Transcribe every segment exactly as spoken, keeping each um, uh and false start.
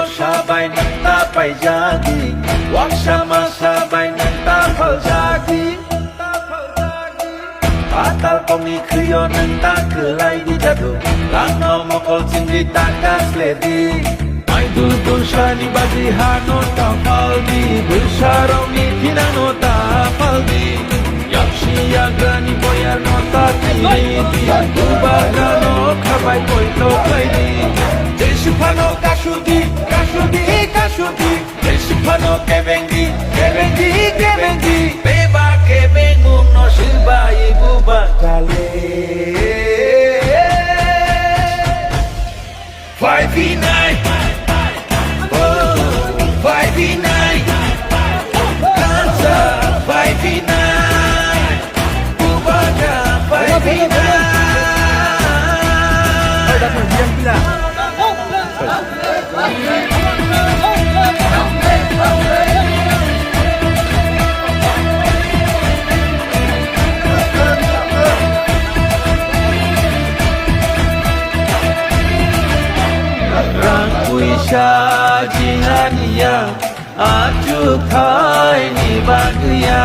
Sabai nwng ta paijadi, waksa ma sabai nwng ta phaljadi. Patal kongni khwio nwng ta kwlai di jadu, langno mokol chingdi ta kasledi. Maidul tursani bagwi hano ta paldi, bwsarokni thinangno ta paldi. Yaksi yagrani boyarno ta tini di, bubagrano khabai poito khlaidi. Jesu phano kasudi, kasudi, kasudi. Jesu phano kebengdi, kebengdi, kebengdi. Beba kebengmungno swbai bubagrale. Five v nine. Oh, five v nine. Dansa, five v nine. Bubagra, five v nine. Rang puisa jinganiya, achu khaini bagwiya.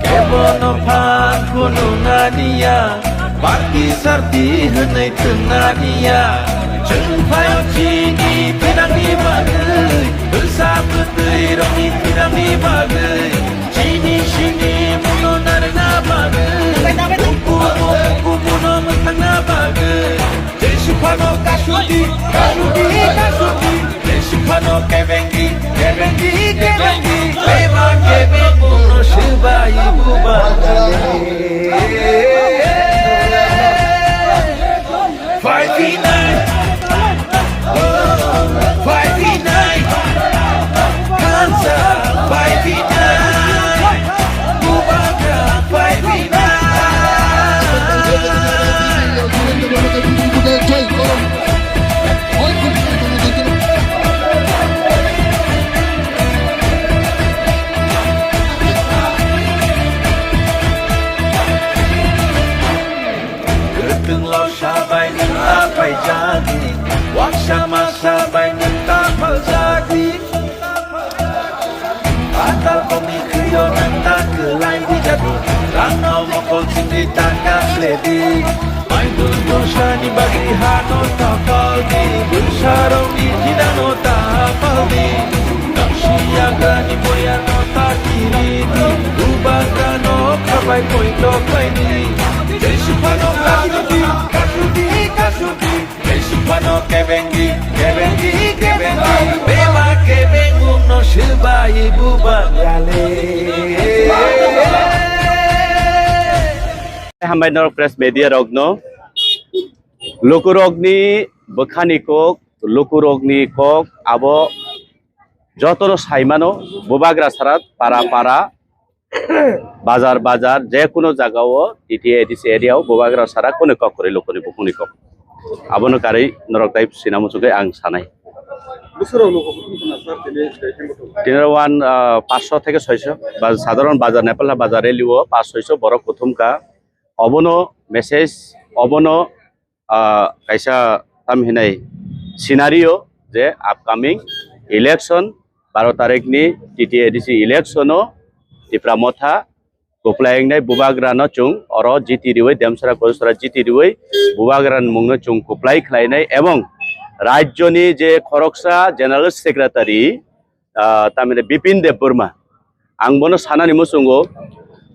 Kebono phan khununganiya, party sarti hwnwi thwnganiya. Chwng phaio chini thinangni bagwi, bwsa bwtwi rokni thinangni bagwi. Chini sini muno narwkna bagwi, bukumu bukumuno mwthangna bagwi. Jesu phano kasudi, kasudi, kasudi. Jesu phano kebengdi, kebengdi, kebengdi. Beba kebengmungno swbai bubagrale. Five v nine. Oh, five v nine. Kansa, five v nine. Bubagra, five v nine. Kwthwnglo sabai nwng ta paijadi, waksa ma sabai nwng ta phaljadi. Patal kongni khwio nwng ta kwlai di jadu, rangno mokol chingdi ta kasledi. Maidul tursani bagwi hano ta paldi, bwsarokni thinangno ta paldi. Yaksi yagrani boyarno ta kiridi, bubagrano khabai poito khlaidi. Jesu phano kasudi, kasudi, kasudi. Jesu phano kebengdi, kebengdi, kebengdi. Beba kebengmungno swbai bubagrale. Hambai norok press media rokno. Lukurokni bwkhani kok, lukurokni kok abo jotono saimano, bubagra sara para para, bazar bazar, je kuno jagao, T T A D C area o bubagra sara kunu kok kwrwi, lukurokni bukhukni kok. Abono karwi norok tai sina muchungwi ang sanai. Bwswrok luku kuthum khna sir tini tei himbo thung. Tini wan, ah, paanch sho theke soi sho, ba-, sadharon bazar, Nepal bazar rally o paanch soi sho borok kuthum kha. Obono message, obono ah, kaisa tam hinai scenario je upcoming election, baro tarikni T T A D C election o Tipra Motha kwplai wngnai, bubagrano chwng oro jiti riwi, Demsara Kosora jiti riwi bubagrani mungno chwng kwplai khlainai, ebong rajyoni je khoroksa General Secretary, ah, tamni Bipin Debbarma. Ang bono sanani muchungo,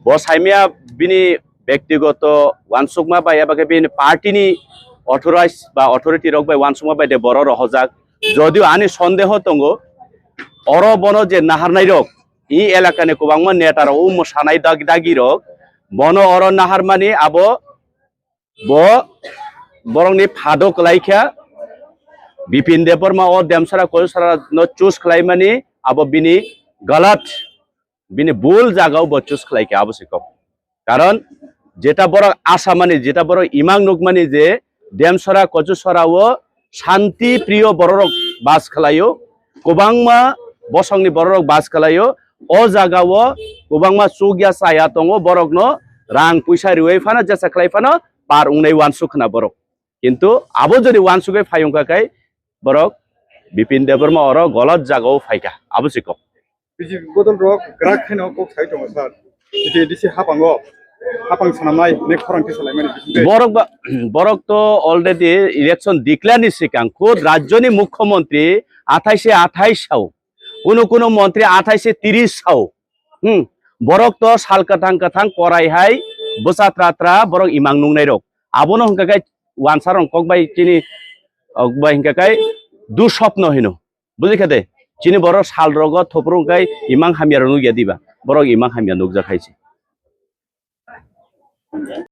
bo saimaya bini bektigoto wansukma bai eba khe bini party ni authorized ba authority rok bai wansukma bai de boro rohojak. Jodio ani sondeho tongo, oro bono je naharnai rok, i elakani kwbangma neta rok, o mwsanai dag-, dagi rok, bono oro naharmani abo Bo borokni phado kwlai kha, Bipin Debbarma o Demsara Kosora no choose khlaimani abo bini galat, bini bul jagao bo choose khlai kha, abo se kok. Karon jeta borok asamani, jeta borok imang nukmani je Demsara Kosora o shanti priyo bororok bas khlaio, kwbangma bosongni bororok bas khlaio, o jagao kwbangma chukya chaya tongo, borokno rang puisa riwi phano jesa khlai phano par wngnai wansuk khna borok. Kintu abo jodi wansugwi phai wngkha khe borok Bipin Debbarma oro golot jagao phaikha, abo se kok. B J P bodol rok grak khaino kok sai tongo sir. J T A D C hapango hapang sanamnai ne khorang tisa laimani bisingtwi. Borok ba, borok to already election declare ni sikang khud rajyoni mukhyamantri athai se athai sao, kuno kuno mantri athai se tiris sao. Hmm. Borok to sal kwthang kwthang korai hai bwsa tra tra borok imang nungnai rok. Abono hwnkha khe wansa rok kok bai chini, ok bai hwnkha khe duswapno hino. Bujikha de? Chini borok sal rogo thopro hwnkhe imang hamya rok nukya diba? Borok imang hamya nukjak hai se.